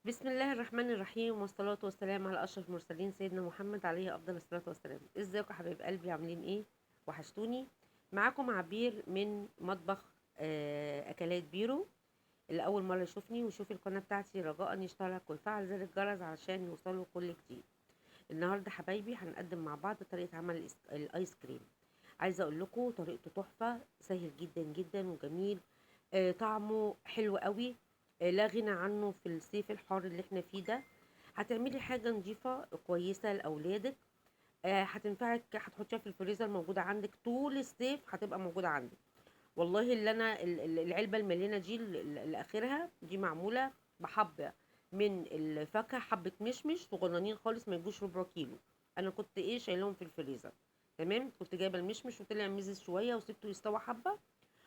بسم الله الرحمن الرحيم، والصلاة والسلام على أشرف المرسلين سيدنا محمد عليه أفضل الصلاة والسلام. ازيكم يا حبايب قلبي؟ عاملين ايه؟ وحشتوني. معاكم عبير من مطبخ أكلات بيرو. اللي أول مرة يشوفني ويشوف القناة بتاعتي رجاء يشترك ويفعل زر الجرس علشان يوصله كل جديد. النهاردة حبايبي هنقدم مع بعض طريقة عمل الآيس كريم. عايزة أقول لكم طريقته تحفة، سهل جدا جدا وجميل، طعمه حلو قوي، لا غنى عنه في الصيف الحار اللي احنا فيه ده. هتعملي حاجة نظيفة كويسة لأولادك، هتنفعك، هتحطيها في الفريزر موجودة عندك طول الصيف، هتبقى موجودة عندك. والله اللي أنا العلبة المليانة دي اللي آخرها دي معمولة بحبة من الفاكهة، حبة مشمش صغننين خالص ما يجوش ربع كيلو. أنا كنت شايلهم في الفريزر، تمام. كنت جايبة المشمش وطلع مزز شوية وسبته يستوى حبة،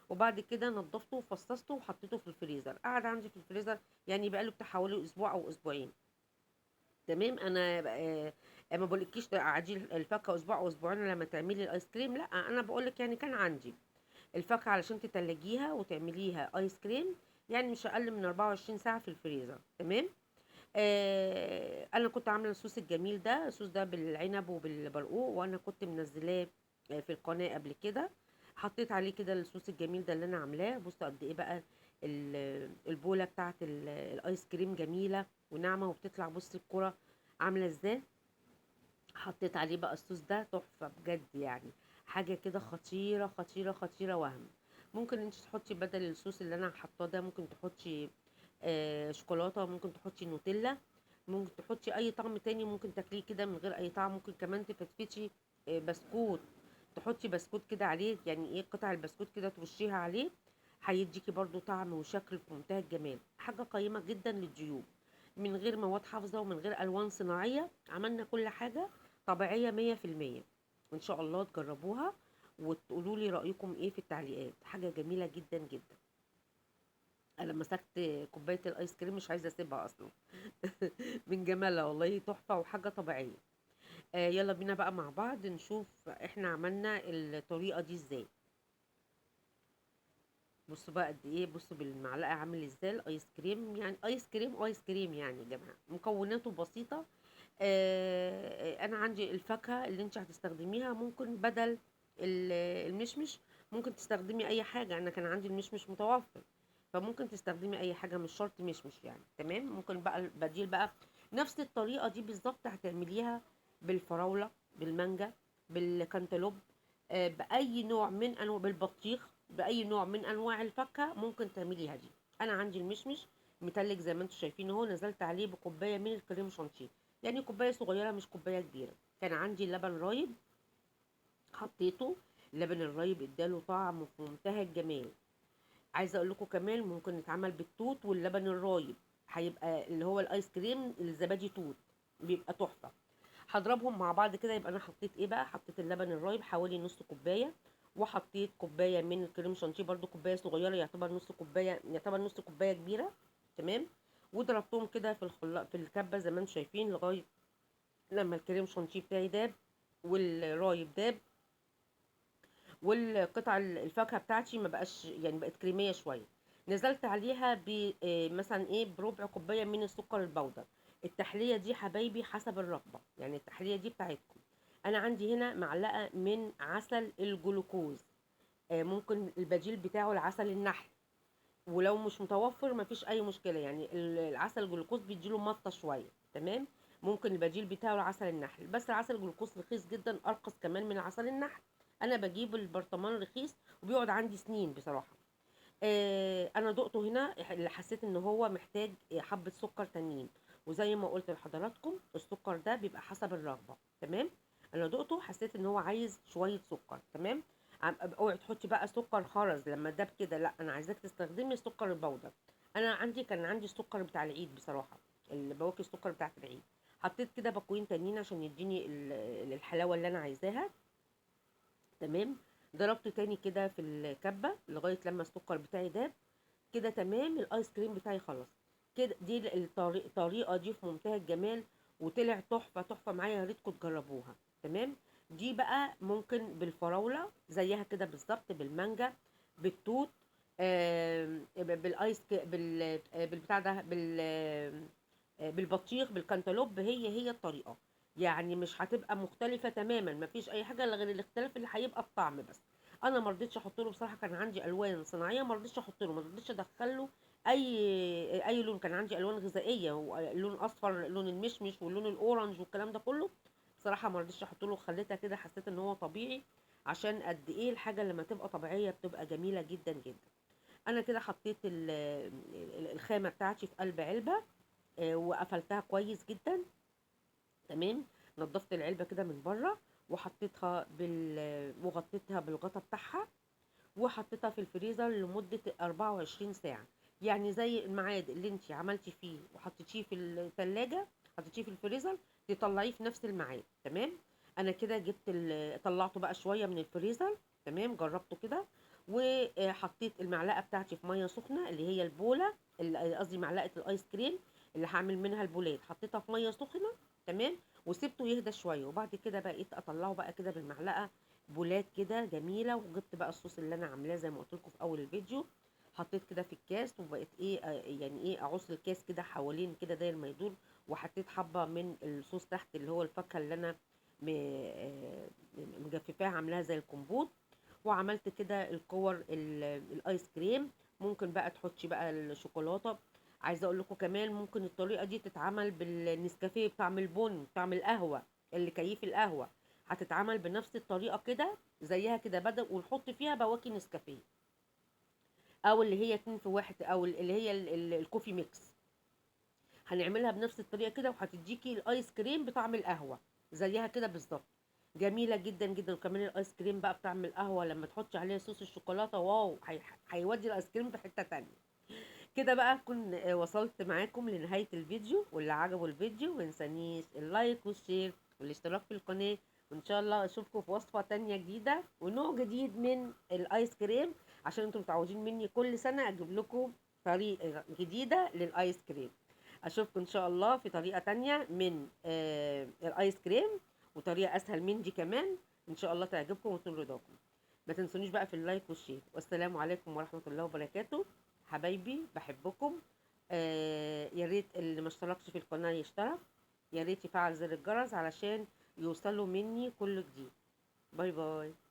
وبعد كده نضفته وفصصته وحطيته في الفريزر. قعد عندي في الفريزر يعني بقاله بتاع حوالي اسبوع او اسبوعين، تمام. انا ما بقولكيش قعدي الفاكهة اسبوع او اسبوعين لما تعملي الايس كريم، لا انا بقولك يعني كان عندي الفاكهة علشان تتلجيها وتعمليها ايس كريم يعني مش اقل من 24 ساعة في الفريزر، تمام. انا كنت عامله الصوص الجميل ده، الصوص ده بالعنب وبالبرقوق، وانا كنت منزلاه في القناة قبل كده. حطيت عليه كده الصوص الجميل ده اللي انا عاملاه. بصوا قد ايه بقى البوله بتاعت الايس كريم جميلة وناعمه وبتطلع، بصي الكره عامله ازاي. حطيت عليه بقى الصوص ده تحفة بجد، يعني حاجة كده خطيرة خطيرة خطيرة وهم. ممكن انت تحطي بدل الصوص اللي انا حاطاه ده، ممكن تحطي شوكولاتة، ممكن تحطي نوتيلا، ممكن تحطي اي طعم تاني، ممكن تاكليه كده من غير اي طعم. ممكن كمان تفتفتي بسكوت، تحطي بسكوت كده عليه، يعني ايه قطع البسكوت كده ترشيها عليه، هيديكي برضو طعم وشكل في منتهى الجمال. حاجة قيمة جدا للضيوف، من غير مواد حافظه ومن غير الوان صناعية، عملنا كل حاجة طبيعية مية في المية. وان شاء الله تجربوها وتقولوا لي رايكم ايه في التعليقات. حاجة جميلة جدا جدا. انا مسكت كوباية الايس كريم مش عايزه اسيبها اصلا من جمالها، والله تحفة وحاجه طبيعية. يلا بينا بقى مع بعض نشوف احنا عملنا الطريقة دي ازاي. بصوا بقى قد ايه، بصوا بالمعلقه عامل ازاي الايس كريم، يعني ايس كريم ايس كريم يعني يا جماعة. مكوناته بسيطة. انا عندي الفاكهة اللي انت هتستخدميها، ممكن بدل المشمش ممكن تستخدمي اي حاجة. انا كان عندي المشمش متوفر، فممكن تستخدمي اي حاجة، مش شرط مشمش يعني، تمام. ممكن بقى البديل بقى نفس الطريقة دي بالظبط هتعمليها بالفراوله، بالمانجا، بالكنتالوب، باي نوع من انواع، بالبطيخ، باي نوع من انواع الفاكهة ممكن تعمليها دي. انا عندي المشمش متلج زي ما انتم شايفين اهو، نزلت عليه بكوبايه من الكريم شانتيه، يعني كوباية صغيرة مش كوباية كبيرة. كان عندي لبن رايب حطيته، اللبن الرايب اداله طعم في منتهى الجمال. عايزه اقول لكم كمان ممكن يتعمل بالتوت واللبن الرايب، هيبقى اللي هو الايس كريم الزبادي توت، بيبقى تحفة. هضربهم مع بعض كده. يبقى انا حطيت ايه بقى؟ حطيت اللبن الرايب حوالي نص كوباية، وحطيت كوباية من الكريم شانتيه برده كوباية صغيرة، يعتبر نص كوباية، يعتبر نص كوباية كبيرة، تمام. وضربتهم كده في الخلاط في الكبه زي ما انتم شايفين لغاية لما الكريم شانتيه بتاعي داب والرايب داب، والقطع الفاكهة بتاعتي ما بقاش يعني بقت كريميه شوية. نزلت عليها ب، مثلا بربع كوباية من السكر البودر. التحلية دي حبايبي حسب الرغبة، يعني التحلية دي بتاعتكم. انا عندي هنا معلقه من عسل الجلوكوز، ممكن البديل بتاعه العسل النحل، ولو مش متوفر مفيش اي مشكلة، يعني العسل الجلوكوز بيديله مطه شوية، تمام. ممكن البديل بتاعه العسل النحل، بس العسل الجلوكوز رخيص جدا، ارخص كمان من عسل النحل. انا بجيب البرطمان رخيص وبيقعد عندي سنين بصراحة. انا دقته هنا اللي حسيت ان هو محتاج حبه سكر تانيين، وزي ما قلت لحضراتكم السكر ده بيبقى حسب الرغبة، تمام. انا دقته حسيت ان هو عايز شوية سكر، تمام. اوعي تحطي بقى سكر خرز لما داب كده، لا انا عايزاك تستخدمي السكر البودر. انا كان عندي السكر بتاع العيد بصراحة، البواكي السكر بتاعت العيد، حطيت كده باكوين تانيين عشان يديني الحلاوة اللي انا عايزاها، تمام. ضربته تاني كده في الكبه لغاية لما السكر بتاعي داب كده، تمام. الايس كريم بتاعي خلص كده. دي الطريقة دي في منتهى الجمال، وطلع تحفة تحفة معايا، يا ريتكم تجربوها، تمام. دي بقى ممكن بالفراوله زيها كده بالظبط، بالمانجا، بالتوت، بالايس بالبتاع ده، بالبطيخ بالكنتالوب، هي هي الطريقة، يعني مش هتبقى مختلفة تماما، مفيش اي حاجة غير الاختلاف اللي هيبقى الطعم بس. انا ما رضيتش احط له بصراحة، كان عندي الوان صناعية ما رضيتش احط له، ما رضيتش ادخل له اي لون، كان عندي الوان غذائية، لون اصفر، لون المشمش واللون ال orange والكلام ده كله، بصراحة ما رضيتش احط له، خليتها كده، حسيت ان هو طبيعي، عشان قد ايه الحاجة لما تبقى طبيعية بتبقى جميلة جدا جدا. انا كده حطيت الخامة بتاعتي في قلب علبة، وقفلتها كويس جدا. تمام، نظفت العلبة كده من بره وحطيتها وغطيتها بالغطا بتاعها، وحطيتها في الفريزر لمدة 24 ساعة، يعني زي الميعاد اللي انت عملتي فيه وحطيتيه في التلاجة، حطيتيه في الفريزر، تطلعيه في نفس الميعاد. تمام، انا كده جبت طلعته بقى شوية من الفريزر. تمام، جربته كده وحطيت المعلقة بتاعتي في مية سخنة اللي هي البوله، قصدي معلقه الايس كريم اللي هعمل منها البولات، حطيتها في مية سخنة. تمام، وسبته يهدى شوية، وبعد كده بقيت اطلعه بقى كده بالمعلقه بولات كده جميلة. وجبت بقى الصوص اللي انا عاملاه زي ما قلت لكم في اول الفيديو، حطيت كده في الكاس، وبقيت ايه، يعني ايه، اعصر الكاس كده حوالين كده داير ما يدور، وحطيت حبه من الصوص تحت اللي هو الفاكهة اللي انا مجففاها عاملاها زي الكمبوت، وعملت كده الكور الايس كريم. ممكن بقى تحطي بقى الشوكولاتة. عايزه اقول لكم كمان ممكن الطريقة دي تتعمل بالنسكافيه بطعم البن، بطعم القهوة، اللي كيف القهوة، هتتعمل بنفس الطريقة كده زيها كده، بدل ونحط فيها بواكي نسكافيه، او اللي هي 2 في 1، او اللي هي ال coffee mix، هنعملها بنفس الطريقة كده، وهتديكي الايس كريم بطعم القهوة زيها كده بالظبط، جميلة جدا جدا. وكمان الايس كريم بقى بطعم القهوة لما تحطي عليها صوص الشوكولاتة، wow، هيودي الايس كريم في حتة تانية كده. بقى اكون وصلت معاكم لنهاية الفيديو، واللي عجبه الفيديو ما ينسانيش ال like وال share والاشتراك في القناة، وان شاء الله اشوفكم في وصفه تانية جديدة ونوع جديد من الايس كريم، عشان انتم متعودين مني كل سنة اجيب لكم طريقه جديدة للايس كريم. اشوفكم ان شاء الله في طريقه تانية من الايس كريم، وطريقه اسهل من دي كمان ان شاء الله تعجبكم وتنول رضاكم. ما تنسونيش بقى في ال like وال share، والسلام عليكم ورحمة الله وبركاته. حبايبي بحبكم، يا ريت اللي ما اشتركش في القناة يشترك، يا ريت يفعل زر الجرس علشان يوصلوا مني كل جديد. bye bye.